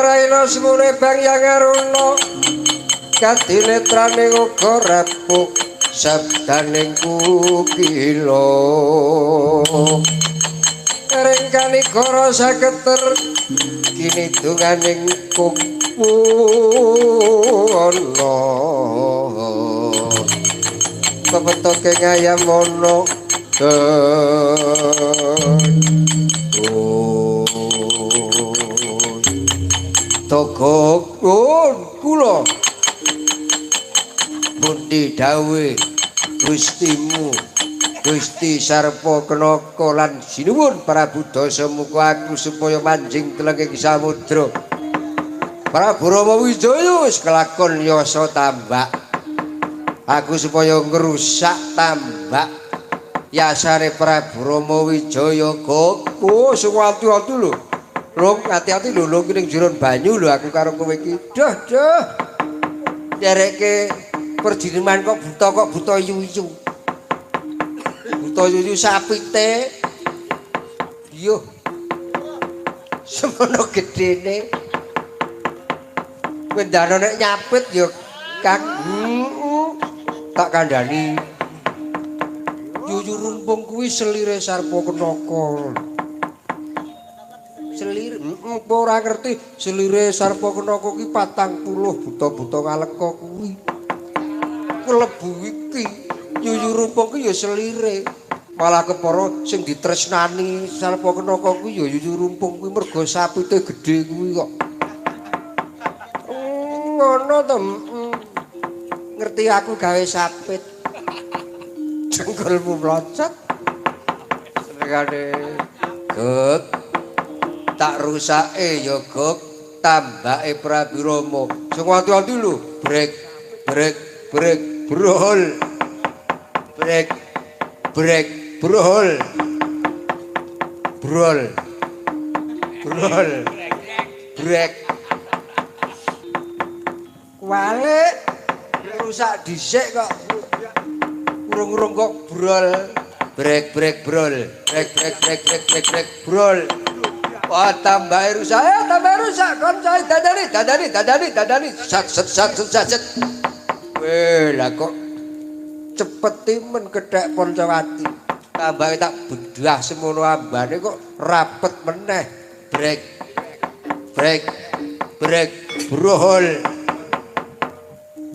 Narayana semune Bang Yang Aruna kadinetrane uga rapuh sabdaning kukila ring kanikara saketer kinidunganing kumpuna pepetoke ngayamana Togok kula pundi dawuhe Gustimu Gusti Sarpa Kenaka lan sinuwun Prabu Dasamuka aku supaya manjing telenging samudra. Prabu Rama Wijaya wis kelakon yasa tambak. Aku supaya ngrusak tambak yasane Prabu Rama Wijaya kok. Oh, sing ati-ati lho. Lung, ati-ati lho lung ning jero banyu lho aku karo kowe iki. Duh, duh. Nderekke perjineman kok buta yuyu. Buta yuyu sapite. Yo. Semono gedene. Kowe ndano nek nyapit ya Kang. Tak kandhani. Yuyu rumpung kuwi selire Sarpa Kenaka. Selir, ora ngerti selire Sarpa Kenaka kuwi 40 buta-buta ngaleka kuwi. Klebu iki Yuyu Rumpung kuwi ya selire. Malah kepara sing ditresnani Sarpa Kenaka kuwi ya Yuyu Rumpung kuwi mergo sapite gedhe kuwi kok. Ngono to. Ngerti aku gawe sapit. Jengkolmu mlocot. Senengane gek tak rusake ya gok tambake Prabu Rama. Sing ati-ati lho, brek brek brek brol. Brek brek brol. Brol. Brol. Brek. Kuwalik rusak dhisik kok. Urung-urung kok brol. Brek brek brol. Brek brek brek brek brek brek brol. Wah, tambahe rusak, tambahe rusak, kon dandani, dandani, dandani, dandani, sat set sat set sat set. Weh, lah kok cepet timen kethek Pancawati. Tambahe tak bedah semono ambane kok rapet meneh. Brek, brek, brek, brol.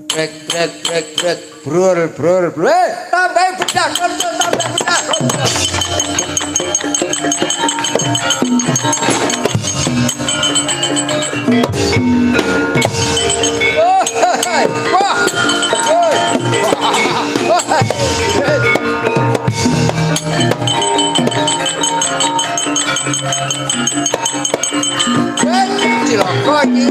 Brek, brek, brek, brek, brol, brol, brol. Tambahe bedah, kon tambah bedah. Cilaka iki.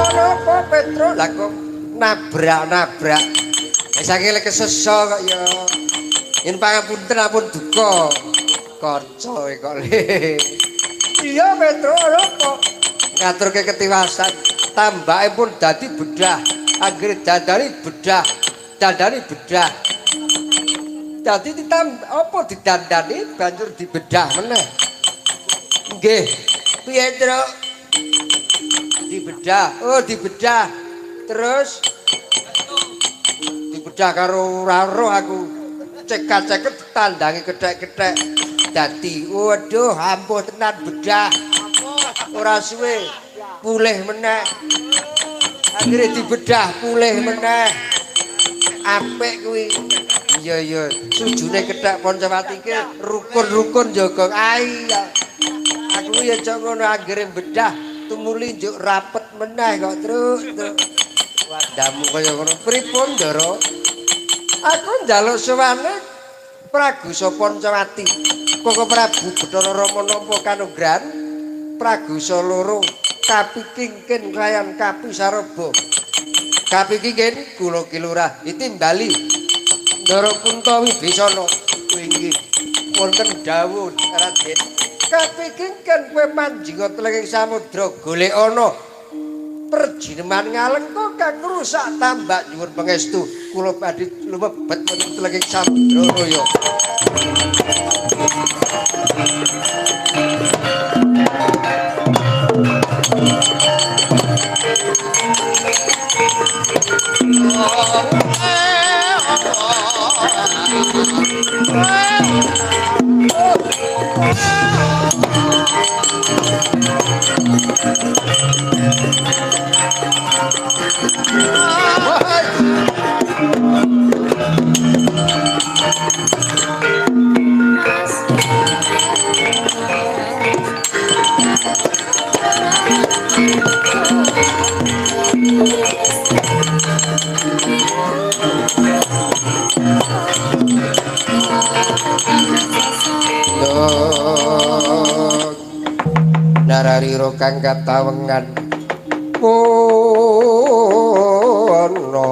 Ana apa Petro? Lah kok nabrak-nabrak. Wis saiki lek keseso kok ya. Yen pangapunten ampun duka. Kanca kok le. Iya Petro, ana apa? Ngaturke ketiwasan. Tambake pun dadi bedah. Anggere dandani bedah. Dandani bedah. Dadi ditambah apa didandani banjur dibedah meneh. Nggih. Piye, Tru? Dibedah. Oh, dibedah. Terus dibedah karo ora roh aku. Cekat-ceket ditandangi kethek-kethek. Dadi waduh ampuh tenan bedah. Ora suwe pulih meneh. Akhire dibedah pulih meneh. Apik kuwi. Iya iya, sujune kethek Pancawati ki rukun-rukun jaga. Ai. Aku ya cok ngono anggere bedah tumuli njuk rapet meneh kok, Truk. Truk. Wadamu kaya ngono. Pripun, Ndara? Aku njaluk sowane Pragusa Pancawati. Koko Prabu Bathara Rama nampa kanugrahan Pragusa loro kapi kingkin klayan kapi saraba. Kapi kingkin kula ki lurah ditimbali Ndara Kunta Wibisana. Inggih wonten dawuh Raden. Kapikingken kowe manjinga telenging samudra golek ana perjineman Ngalengka kang ngrusak tambak. Nyuwun pangestu kula badhe lumebet wonten telenging samudra raya. Nararira kang katawengan ana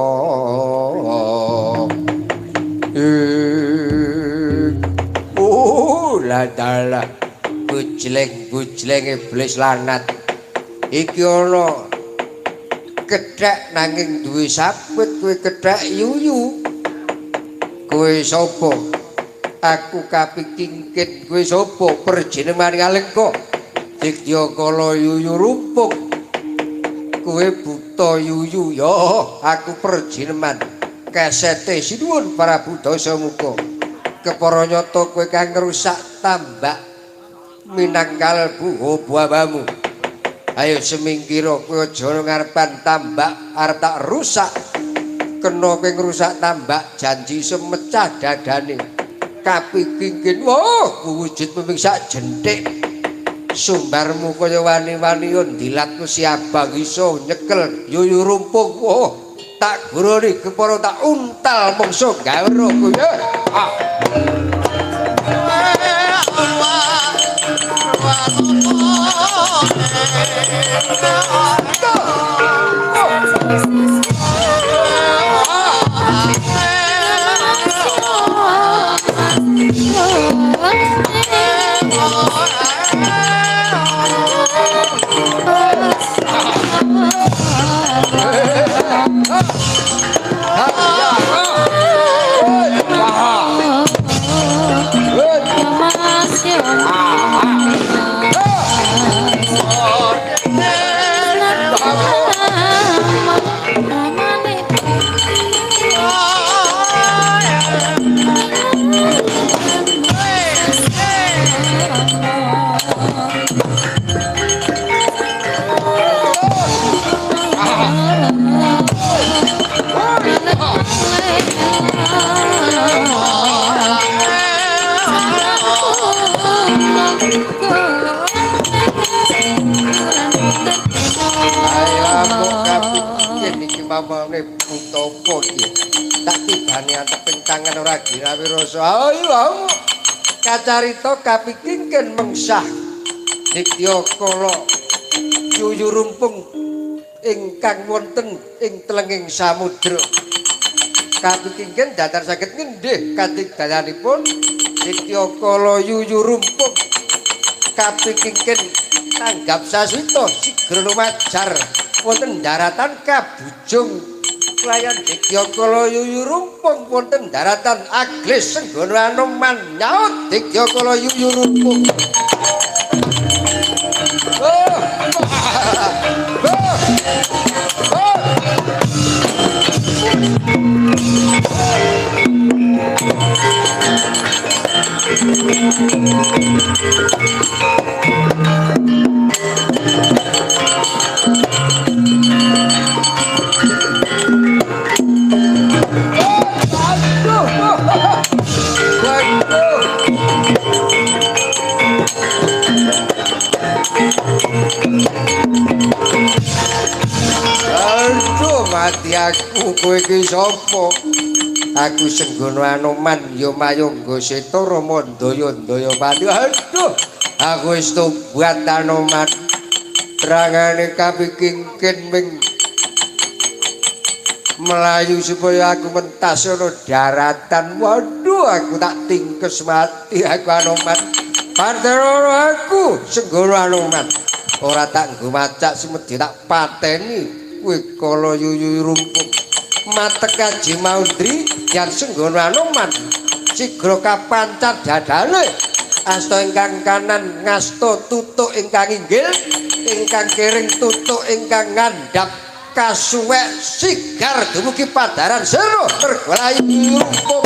ladala bujleng-bujleng iblis lanat iki ana kethek nanging duwe sabet. Kowe kethek yuyu, kowe sapa? Aku kapikingkit kowe sapa? Perjineman Ngalengka Digya Kala yuyu rumpung. Kowe buta yuyu ya, aku perjineman kesete. Sinuwun Prabu Dasamuka, kepara nyata kowe kang ngrusak tambak minang kalbu obawamu. Ayo semingkira, kowe aja ngarepan tambak arep tak rusak. Kena kowe ngrusak tambak janji semecah dadane. Kapikingkin wah wujud mung sak jenthik. Sumbarmu kaya wani-wani yo ndilatku si abang iso nyekel yuyu rumpung. Wah tak guruni kepara tak untal mongso gawe kowe. Ah. Mamane buta apa iki? Tak tibane anteping tangan ora girawi rasa. Ayo ayo. Kacarita kapikingken mengsah Digya Kala yuyu rumpung ingkang wonten ing telenging samudra. Kapikingken datar saged ngendih katigdayanipun Digya Kala yuyu rumpung. Kapikingken tanggap saswita sigra lumajar wonten daratan kabujung kelayan Digya Kala yuyu rumpung wonten daratan Aglis Senggono Anoman. Nyaut Digya Kala yuyu rumpung. Oh. Oh. Oh. Aduh mati aku, kowe iki sapa? Aku Senggono Anoman ya mayangga seta Rama ndaya ndaya pati. Aduh, aku wis tobat Anoman. Terangane kapikingkin ming melayu supaya aku mentas ana daratan. Waduh. Waduh, aku tak tingkes mati aku Anoman. Panterono aku Senggana Anoman. Ora tak nggo macak semedi tak pateni kowe kala yuyu rumpung. Matek Aji Maundri yan Senggana Anoman sigra kapancar dadane. Asta ingkang kanan ngasta tutuk ingkang inggil, ingkang kering tutuk ingkang ngandhap kasuwek sigar dumugi padaran seruh tergolayu rumpung.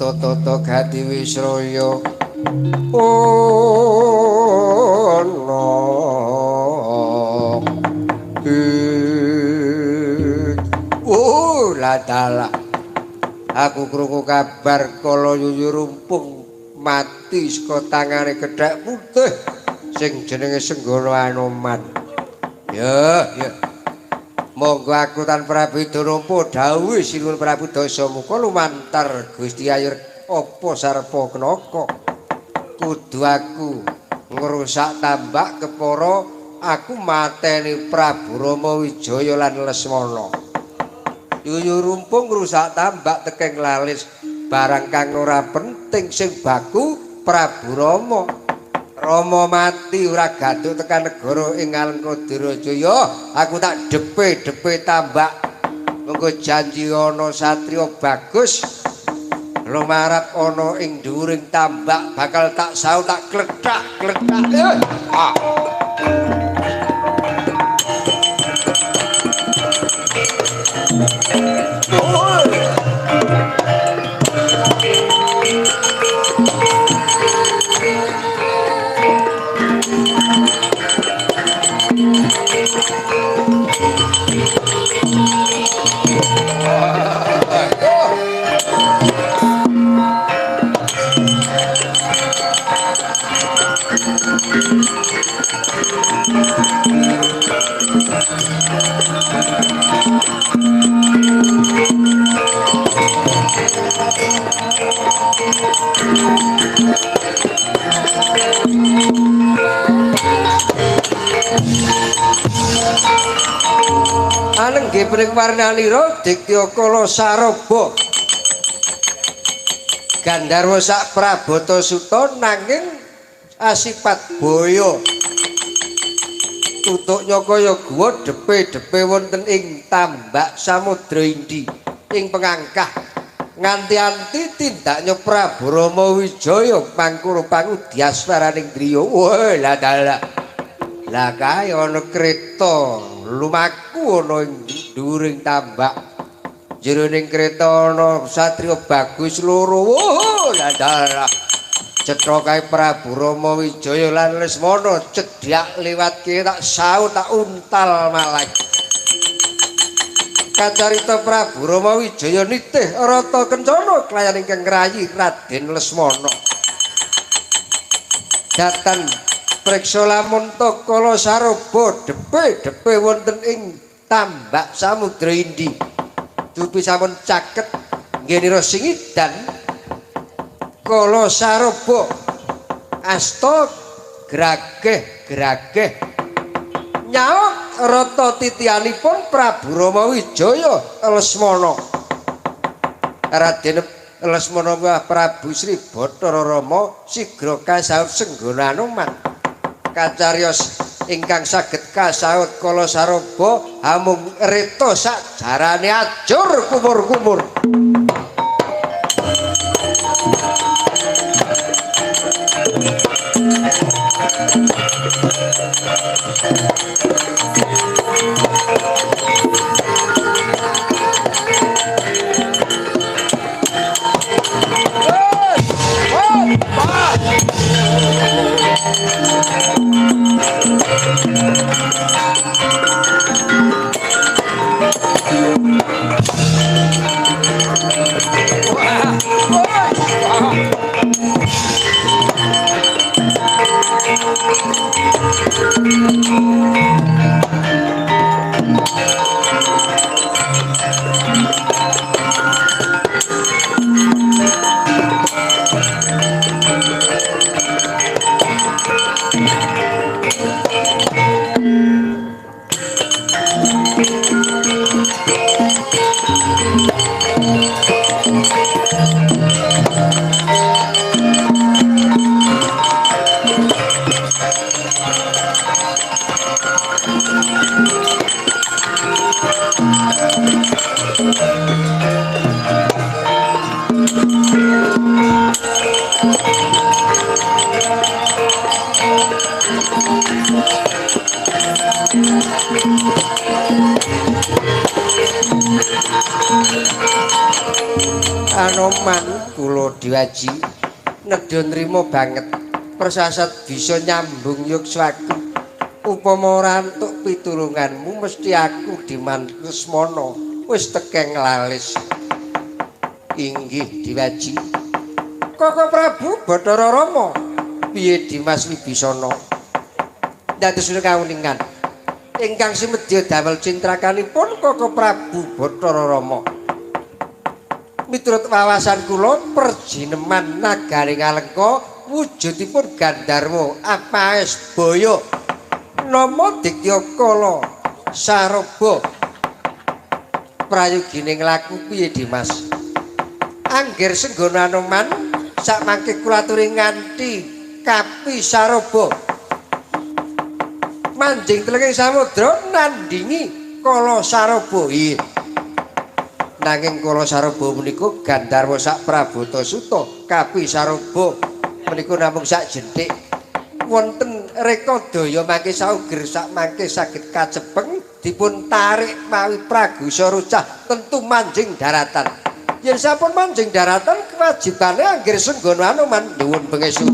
Toto gati wisraya ono oh ladala aku krungu kabar kala yuyu rumpung mati saka tangane kethek putih sing jenenge Senggana Anoman. Ya ya monggo aku tan Prabu Danampa dawuh Sinuwun Prabu Dasamuka lumantar Gusti Ayur apa sarpa kenaka kudu aku ngrusak tambak kepara aku mateni Prabu Rama Wijaya lan Lesmana. Yuyu rumpung ngrusak tambak tekeng lalis barang kang ora penting sing baku Prabu Rama. Rama mati ora gaduk tekan negara ing Alengka aku tak depe-depe tambak. Mengko janji ana satriya bagus lumarap ana ing dhuwuring tambak bakal tak saut tak klethak-klethak. Ah. Anenggih pring warnalira Diktya Kala Saraba Gandharwa sak Prabata Suta nanging asipat boyo tutuknya kaya guwa depe-depe wonten ing tambak Samudra Indi ing pengangkah nganti-anti tindaknya Prabu Rama Wijaya mangkura pangudyaswaraning griya. Wah lah dalah lah kae ana kreta lumaku ana ing dhuwuring tambak jroning kreta ana satriya bagus loro. Wah lah dalah cetha kae Prabu Rama Wijaya lan Lesmana cedhak liwat ki tak saut tak untal malih. Kacarita Prabu Rama Wijaya nitih rata kencana kelayan ingkang ngrayi Raden Lesmana. Datan priksa lamun kala saraba depe-depe wonten ing tambak Samudra Indi. Dupi sampun caket nggenira singidan kala saraba asta Grageh-grageh nyaut rata titianipun Prabu Rama Wijaya Lesmana. Raden Lesmana Prabu Sri Bathara Rama sigra kasaut senggana Anoman. Kacariyos ingkang saged kasaut kala saraba hamung reta sak jarane ajur kumur-kumur. Anoman kula diwaji nedha nrima banget persasat bisa nyambung yukswaku. Upama ora entuk pitulunganmu mesti aku Diman Lesmana wis tekeng lalis. Inggih diwaji. Koko Prabu Bathara Rama piye Dimas Wibisana? Dados kawuningan ingkang sumedya damel cintrakanipun Koko Prabu Bathara Rama. Miturut wawasan kula perjineman nagari Ngalengka wujudipun Gandharwa Apaes Baya nama Ditya Kala Saraba. Prayogine nglaku piye Dimas? Angger senggana Anoman sakmangke kula aturi nganti Kapi Saraba manjing telenging samudra nandingi Kala Saraba. Iya. Nanging Kala Saraba menika Gandharwa sak Prabota Suta Kapi Saraba menika namung sak jenthik. Wonten rekadaya mangke sauger sak mangke saged kacepeng dipun tarik mawi pragusa rucah tentu manjing daratan. Yen sampun manjing daratan kewajibane angger senggana Anoman nyuwun pangestu.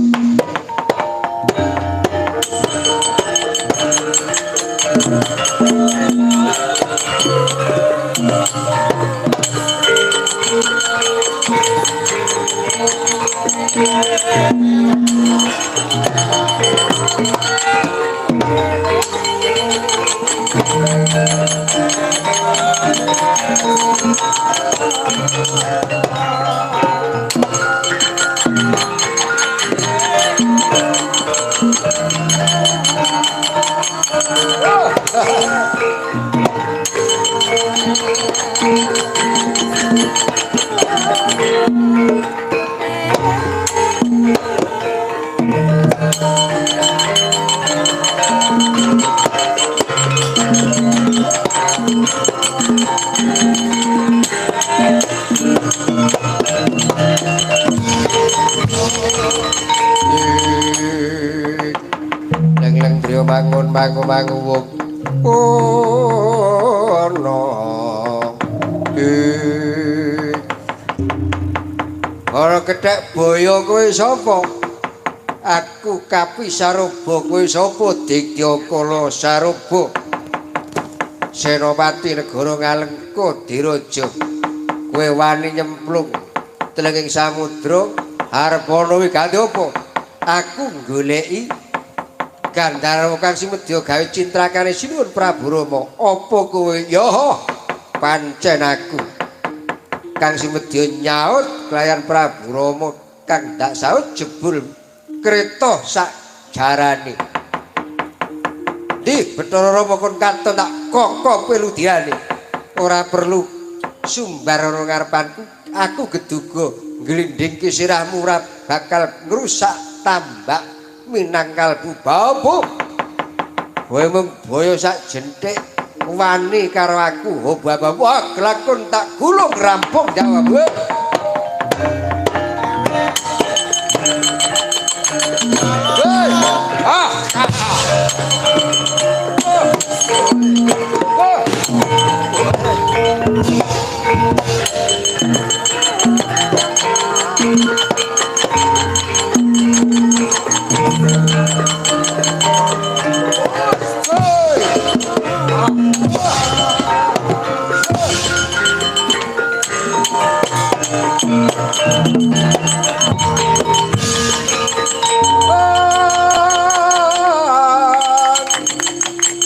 Leng-leng driya mangun mangu mangu wong ana. Ora kethek boyo kowe sapa? Aku Kapi Saraba. Kowe sapa? Ditya Kala Saraba. Senopati negara Ngalengka Diraja. Kowe wani nyemplung telenging samudra arep ana kuwi ganti apa? Aku goleki Gandharwa kang sumedya gawe cintrakane Sinuwun Prabu Rama. Apa kowe? Ya, pancen aku. Kang sumedya nyaut kelayan Prabu Rama kang ndak saut jebul kreta sak jarane. Di Bathara Rama kon katon tak koko peludiane. Ora perlu sumbar ana ngarepanku, aku geduga nglindhingke sirahmu ora bakal ngrusak tambak minang kalbu babu. Kowe mung boyo sak jenthik wani karo aku. Oh bapak, wah kelakon tak gulung rampung jawab. Hei, ah, ah, oh, oh.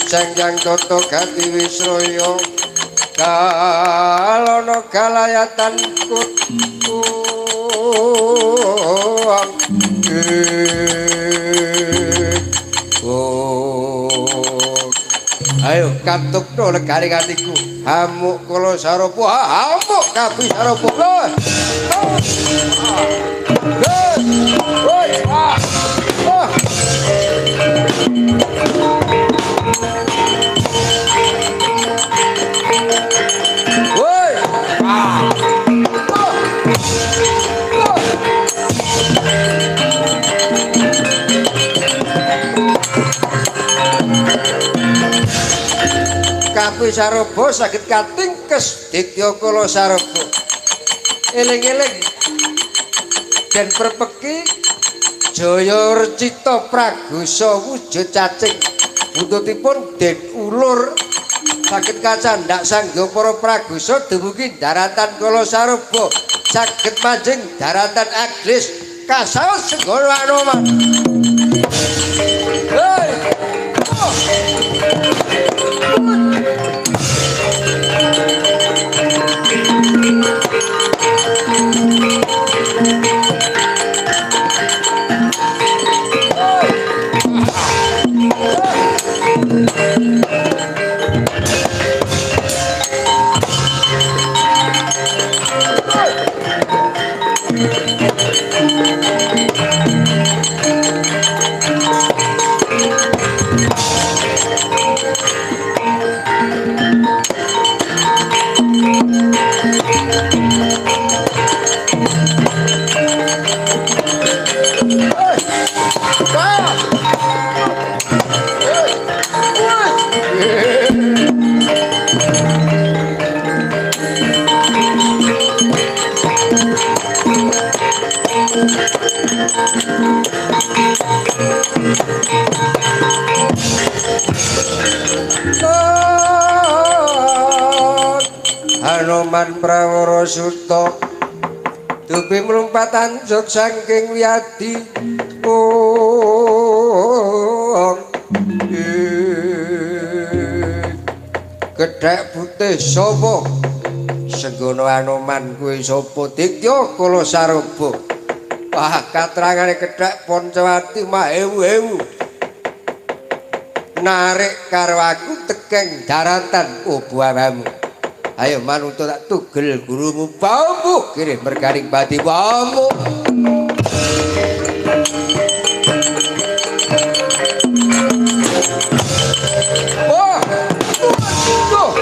Sangyang Toto Gati Wisroyo kalono kalayatan kutu. Ayo katukno legane atiku. Hamuk kala sarapa, hamuk kabeh sarapa. Kabeh saraba saged katingkes Ditya Kala Saraba. Eling-eling den prepeki jaya recita pragosa wujud cacing. Buntutipun den ulur saged kacandhak sangga para pragosa dumugi daratan Kala Saraba saged manjing daratan Aglis kasaos Senggana Anoman. Hei! Oh! Hanuman Prawara Suta dupi mlumpat anjuk saking wiyadi. Gedhek putih sapa? Senggana Anoman kuwi sapa? Ditya Kala Saraba. Wah, katerangane gedhek Pancawati mahewu-hewu. Narik karo aku tekeng daratan obuamu. Ayo manut tak tugel gurumu bambu kirih mergaring bati bambu. Oh, oh, oh.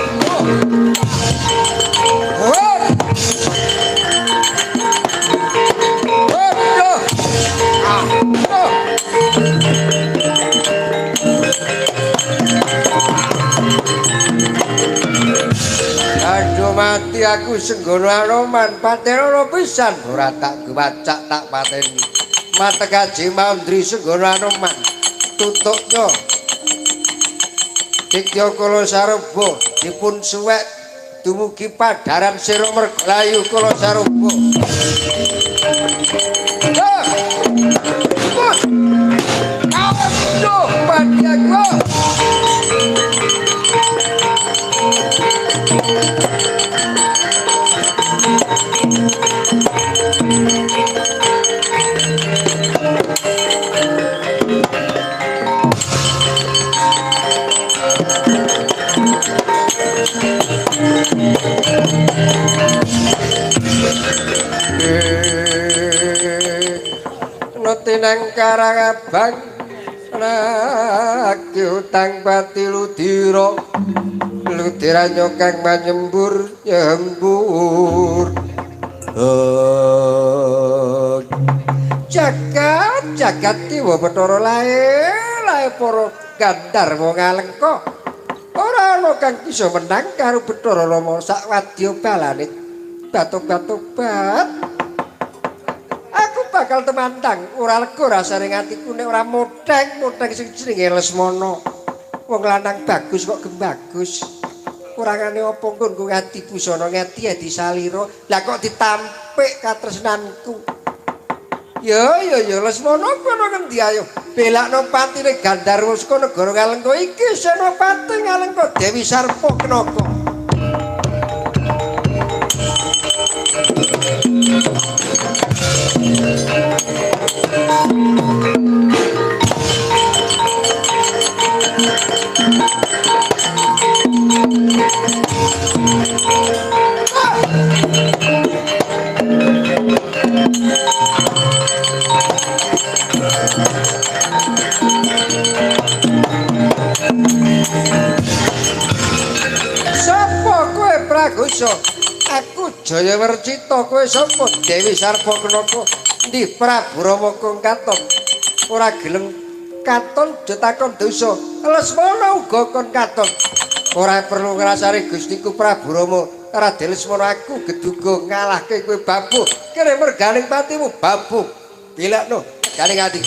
Aduh mati aku Senggana Anoman patenono pisan ora tak gewacak tak pateni. Matekaji Mandri Senggana Anoman tutuknya Ditya Kala Saraba dipun suwek dumugi padaran Sira Mergalayu Kala Saraba. Aduh mati aku. nang Karangabang nagih utang pati ludira ludiranyo kang manyembur nyembur. Jagat jagat dewa Bathara lae lae para gandharwa ngalengka ora ana kang bisa menang karo Bathara Rama sak wadya balane batuk-batubat. Aku bakal temantang ora lega rasane atiku nek ora motheng-motheng sing jenenge Lesmana. Wong lanang bagus kok gembagus. Kurangane apa nggonku ngati busana ngati adi salira. Lah kok ditampik katresnanku. Ya ya ya Lesmana kono ngendi ayo belakno patine Gandharwa saka negara Ngalengka iki senopati Ngalengka Dewi Sarpakenaka. Sapa kowe Pragosa? Aku Jayawercita, kowe sapa? Dewi Sarpakenaka. Endi Prabu Rama kang katon? Ora gelem katon aja takon dosa. Lesmana uga kon katon. Ora perlu ngrasani Gustiku Prabu Rama. Raden Lesmana aku geduga ngalahke kowe babu. Kene merganing patimu babu. Bilakno ganing ati.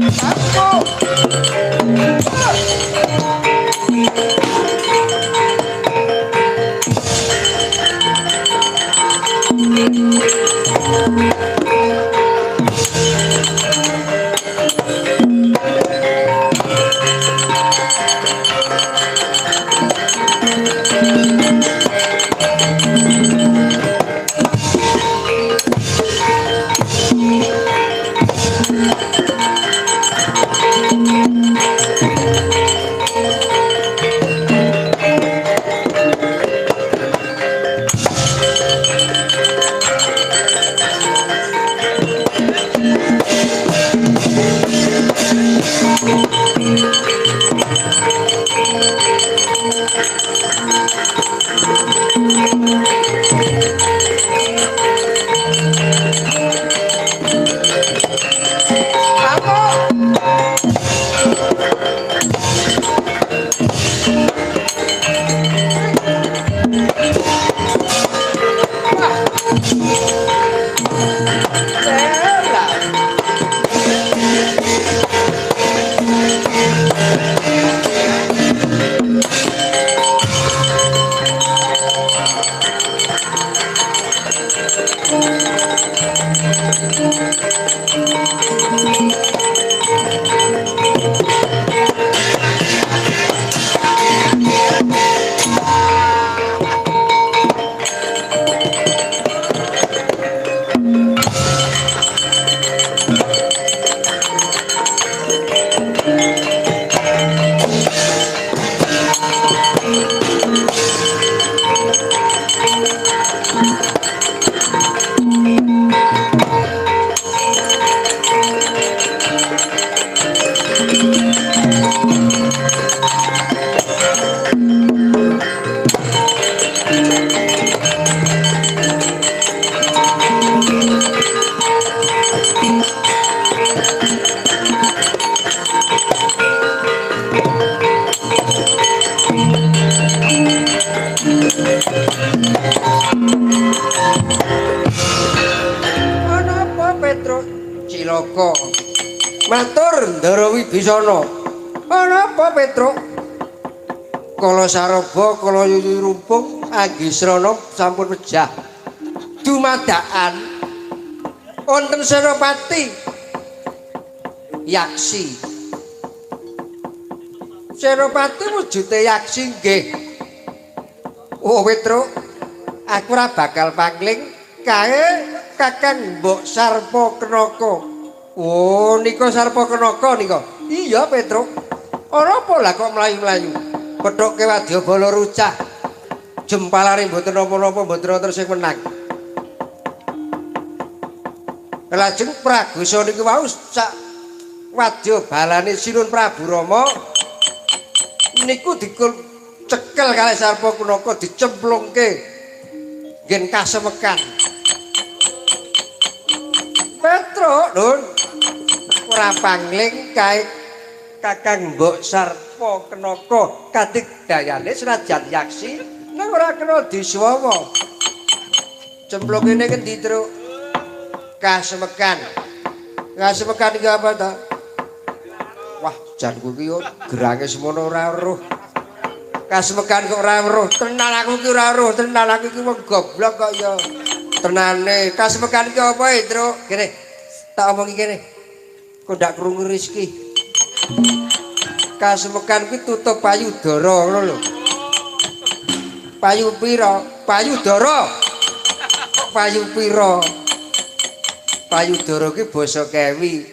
Babu. Ana apa Petruk? Cilaka. Matur Ndara Wibisana. Ana apa Petruk? Kala saraba kala yuyu rumpung Anggisrana sampun pejah. Dumadakan wonten Senopati Yaksi. Senopati wujude Yaksi nggih. Oh Petruk, aku ora bakal pangling kae Kakang Mbok Sarpakenaka. Oh nika Sarpakenaka nika. Iya Petruk. Ora apa lah kok mlayu-mlayu. Pethuke wadyabala rucah. Jempalane mboten napa-napa, mboten wonten sing menang. Lajeng Pragosa niku wau sak wadya balane Sinun Prabu Rama niku dikul cekel kalih Sarpa Kenaka dicemplungke nggen kasemekan. Petruk, Nun. Ora pangling kae Kakang Mbok Sarpa Kenaka kadigdayane senajan yaksi nang ora kena disuwawa. Cemplungene ngendi, Truk? Kasemekan. Kasemekan iki apa ta? Wah, jan kuwi yo gerange semono ora weruh. Kasemekan kok ora weruh. Tenan aku ki ora weruh, tenan aku ki wong goblok kok ya. Tenane, kasemekan iki apa, Truk? Kene. Tak omongi kene. Kok ndak krungu rezeki. Kasemekan kuwi tutup payudara ngono lho. Payu pira? Payudara. Payu pira? Payudara ki basa kewi.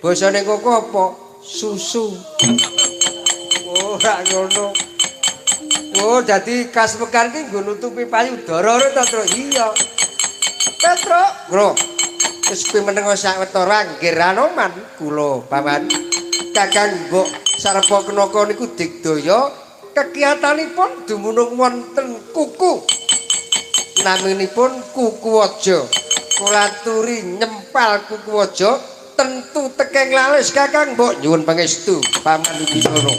Basane koko apa? Susu. Ora ngono. Oh, dadi kasemekan ki nggo nutupi payudara ora ta, Truk? Iya. Petruk, bro. Wis kuwi meneng sak wetara anggir Anoman kula, Paman. Kakang Mbok Sarpa Kenaka niku digdaya kekiyatanipun dumunung wonten kuku. Naminipun Kuku Waja. Kula aturi nyempal Kuku Waja tentu tekeng lalis Kakang Mbok. Nyuwun pangestu Paman Wibisana.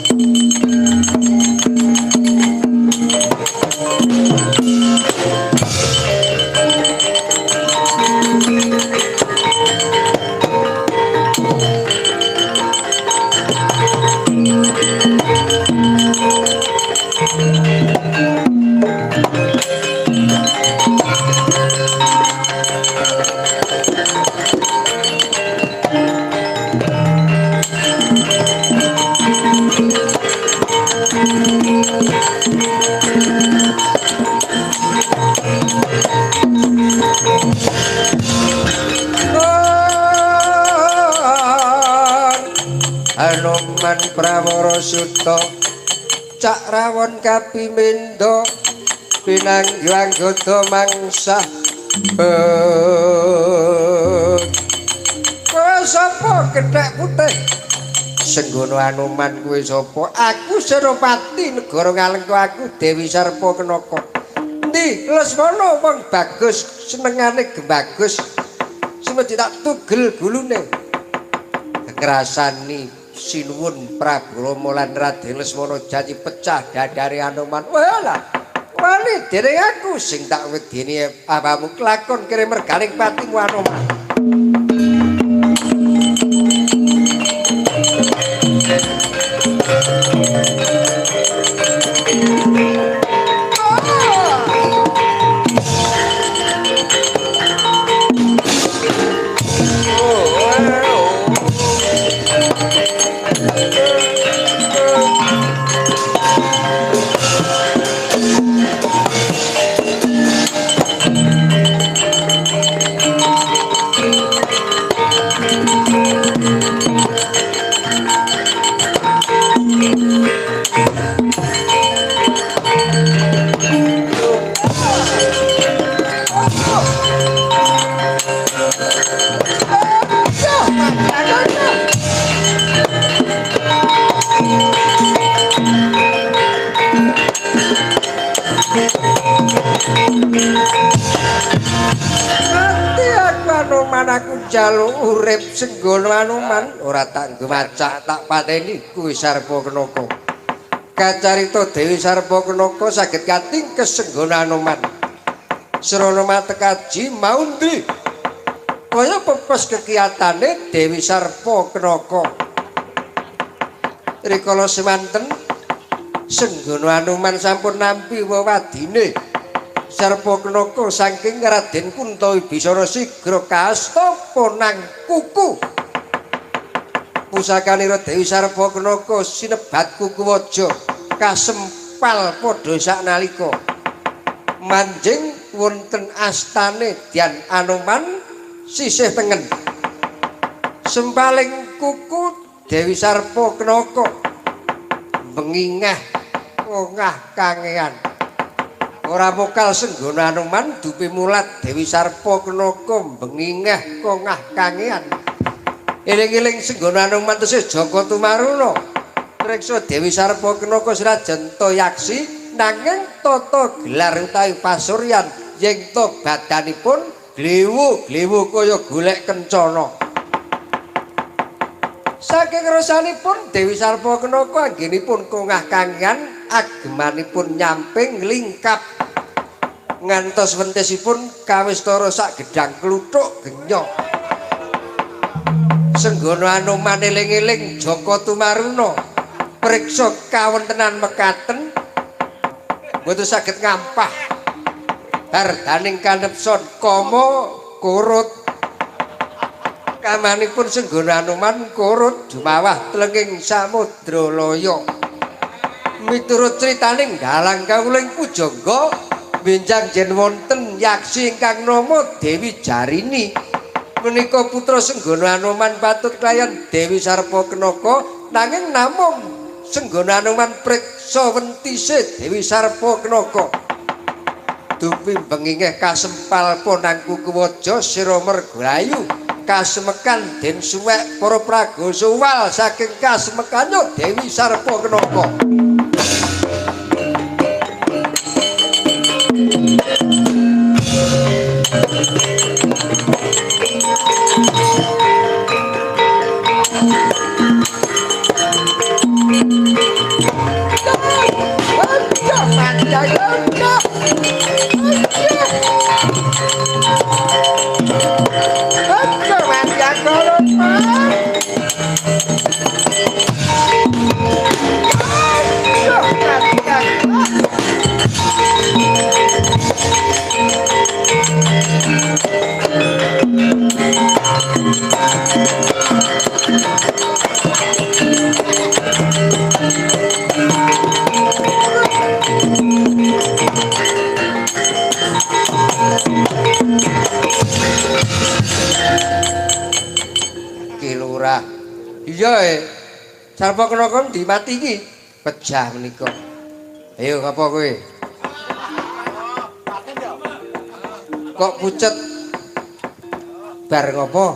Anoman Prawara Suta Cak Rawon Kapimendo pinanggih anggota mangsah. Kowe sapa kethek putih? Senggono Anoman kowe sapa? Aku Senopati negara Ngalengka, aku Dewi Sarpa Kenaka. Endi Lesmana wong bagus senengane gembagus. Semedi tak tugel gulune. Ngrasani sinuwun Prabu Rama lan Raden Lesmana janji pecah dadare Anoman. Walah, wani dening aku sing tak wedeni apamu kelakon kene merganing patimu Anoman. Aku njaluk urip senggono Anoman ora tak nggo macak tak pateni kuwi Sarpa Kenaka. Kacarita Dewi Sarpa Kenaka saged katingkes senggono Anoman. Srana matekaji maundri. Kaya pepes kekiyatane Dewi Sarpa Kenaka. Rikala semanten senggono Anoman sampun nampi wewadine Sarpa Kenaka saking Raden Kunta Wibisana sigra kastapa nang kuku. Pusakanira Dewi Sarpa Kenaka sinebat Kuku Waja kasempal padha saknalika. Manjing wonten astane Dyan Anoman sisih tengen. Sempaling kuku Dewi Sarpa Kenaka mengingah ongah kangean. Ora mokal Senggana Anoman dupi mulat Dewi Sarpakenaka bengingeh kongah kangean. Eling-eling Senggana Anoman tesih Jaka Tumaruna. Preksa Dewi Sarpakenaka srajan ta yaksi nanging tata gelar utawi pasuryan yen ta badanipun glewu-glewu kaya golek kencana. Saking rasanipun Dewi Sarpakenaka anggenipun kongah kangean agemanipun nyamping lingkap ngantos wentisipun kawistara sak gedhang kluthuk genyok. Senggana Anoman eling-eling Jaka Tumaruna priksa kawontenan mekaten mboten saged ngampah hardaning kanepson kama kurut. Kamanipun Senggana Anoman kurut jumawah tlenging samudra laya. Miturut critaning dalang kawuling pujangga benjang yen wonten yaksi ingkang nama Dewi Jarini menika putra Senggana Anoman patut kalayan Dewi Sarpakenaka nanging namung Senggana Anoman priksa wentise Dewi Sarpakenaka. Dupi bengingeh kasempal ponang kukuwaja sira merglayu kasemekan den suwek para pragosa wal saking kasemekane Dewi Sarpakenaka. Iya, Sarpakenaka dimati iki pejah menika. Ayo ngapa kowe? Kok pucet? Bar ngopo?